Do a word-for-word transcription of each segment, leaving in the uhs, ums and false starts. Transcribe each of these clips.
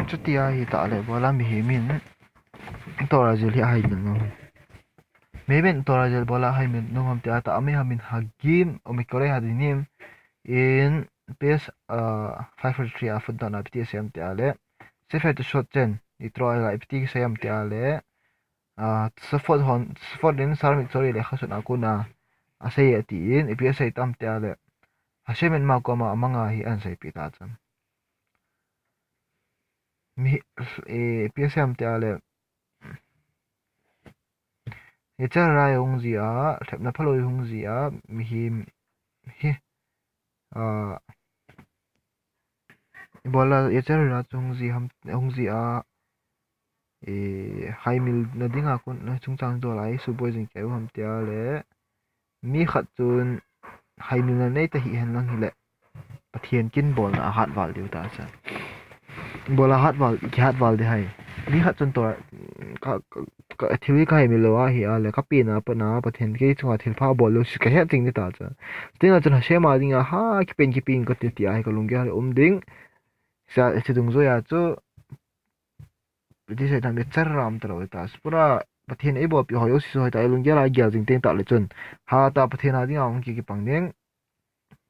Chuti ahi tah le, bola mihem in Torah zil hi ahaimil nom. Mihem in Torah zil bola ahaimil nom ham tia tah, Ami Hamin Hagim Umikore Hadinim in page, uh, five forty-three a footnote na ipi ti asei ham tia le, Sefer Tosfot chen, Yitro a ipi ti asei ham tia le, uh, Tosfot hon, Tosfot in Sar Miktsori le Chasut a kona asei e tin, ipi asei tam tia le, Hashem in ama koma amanga hi ahin seipeh ta chun. Mi, eh, ipi asei ham tia le, Yetzer Hara hung ji a, lhepna phalou hung ji a, mihem hi, ah, ibola Yetzer Hara chu hung ji ham, hung ji a, eh, haimil na dinga kon, na chungchang dol a i suboi jing kei u ham tia le, mi khat chun haimilna nei ta hi hen lang hile, Pathen kin bolna ahat val diu ta chun. Bola hat val, kihat val di hai. Mi khat chun Torah, ka, ka, ka, thil hi ka haimil lou ahi a le, ka pen a pat a, Pathen kei chunga thilpha bol lou si ka het jing di ta chun. Chuti na chun Hashem a dinga ha, kipen kipen ka ti ti ahi ka lunggel a um ding. Sa, si dungjuia chu, Iti sei tam, Yetzer Hara um talou ta. Pura Pathen eibolpi ho jouse chu hoitah a lunggel a gel jing teng tah le chun, hatah a Pathen a dinga hung ki, kipang ding.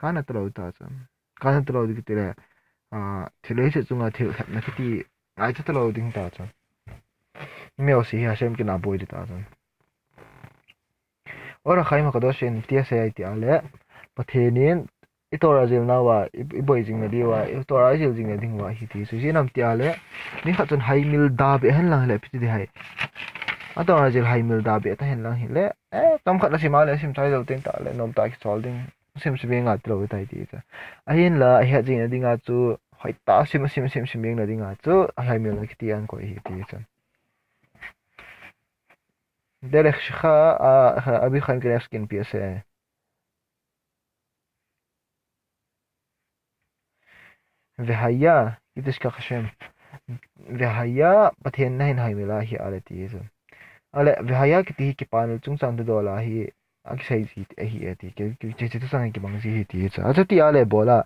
Kana talou ta chun. Kana talou ding kiti le, ah, thil leiset chunga thil lhepna kiti ngaicha talou ding ta chun. Mi jouse hi Hashem kin a boi di ta chun. Or HaChaim HaKadosh in iti asei ai tia le, Pathen in i Torah zil nauva, i, i boi jing na diuva, i Torah i zil jing na diuva hi ti chu. Ijeh inem tia le, mi khat chun haimil da beh hen lang le ipi ti di hai. A Torah zil haimil da beh ta hen lang hile, eh, chomkhat na sim a le, sim chai jou teng tah le, nom tah a kichol ding, sim sim jeng a tilou tai ti chu. Ahinla, ahet jing na dinga chu, hoitah a sim, sim, sim, sim jeng na dinga chu, haimilna kiti ahin koi hi ti chu. Derech Shicha, a, a, Rabbi Chaim Kanievsky in ipi asei. Vehaya, ki tishkach Hashem. Vehaya, Pathen nahin haimil a hi ale ti chu. Ale, vehaya kiti hi kipana chungchang dol a hi, akisei ji ahi e ti, ki, ki, chi, chi, chungchang kibang ji hi ti chu. Achuti ale bola,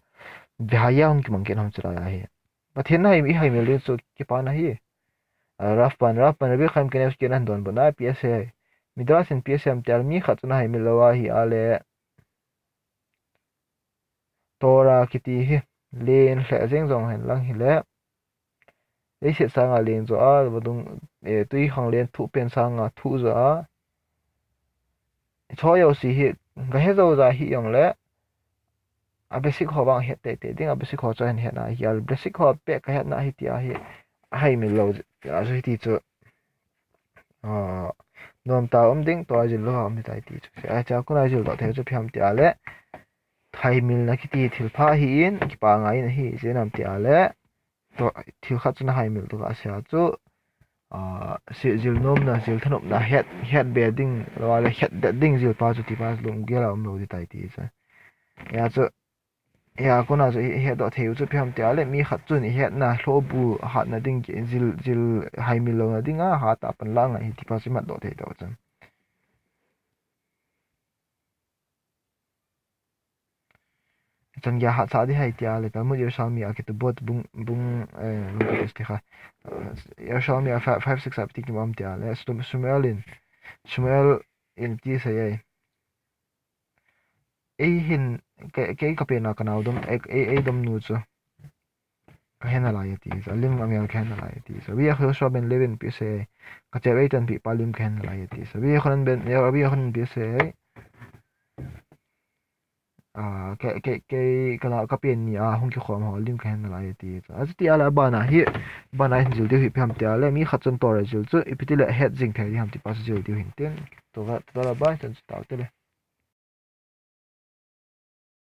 vehaya hung kimang kit ham chulai a hi. Pathen nahin i haimil ding chu kipana hi. A, Rav pan, Rav pan, Rabbi Chaim Kanievsky in ahin donbut na ipi asei. Midrash in ipi asei ham tia le mi khat chun ahaimil lou ahi ale. Torah kiti hi, len lheh jeng jong hen lang hile. Leiset sanga len jo a, vadung, eh, twikhanglen thuh pen sanga thuh jo a. Choi jouse hi, ka he jou ja hi jong le. A basic ho vang het teitei ding, a basic ho chu ahin hetna hi, a basic ho peh ka hetna hi tia hi, ahaimil lou, a chu hiti chu, ah, nom tah a um ding, Torah zil lou a um ding tai ti chu. Ahi chu, kona zil doh thei chu ipi ham tia le, haimilna kiti thilpha ahin, kipa ngai in ahi, ijeh inem tia le, Tua, thil khat chu na haimil tou a asei a chu, ah, si, zil nomna, zil thanopna, het, het be ding, lou a le het det ding zil pa chu ti pa lunggel a um lou ding tai ti chu. Hia chu, hia kona chu i, i het doh thei u chu ipi ham tia le mi khat chun i hetna, lhohbu hatna ding ki, zil, zil haimil louna dinga, hatah a pan la ngai hi ti pa chu i mat doh thei tau chun. Chan gei a hatsah ding hai tia le, Talmud Yerushalmi a Ketubot bung, bung, eh, bung khat esti kha. Eh, Yerushalmi a five, five six a ipi ti kimu ham tia le, Shum-, Shmuel in, Shmuel in iti asei e. Ei hin, kei, kei ka pen a ka nao dom, ei, ei, ei dom nu chu. Ka he nalai ati chu, a lim a mel ka he nalai ati chu. Rabbi Yehoshua ben Levi in ipi asei, ka chep eitanpeh pa lim ka he nalai ati chu. Rabbi Yochanan ben, Rabbi Yochanan in ipi asei, ah, kei, kei, kei, ka la, ka pen ni a hung kikhom ho lim ka he nalai ati chu. Achuti a le abana hi, abana hin zil diu hi ipi ham tia le, mi khat chun Torah zil chu, ipi ti le het jing thei ding ham ti pa chu zil diu hin tin. Toda, toda rabbi, chan chu tao te le.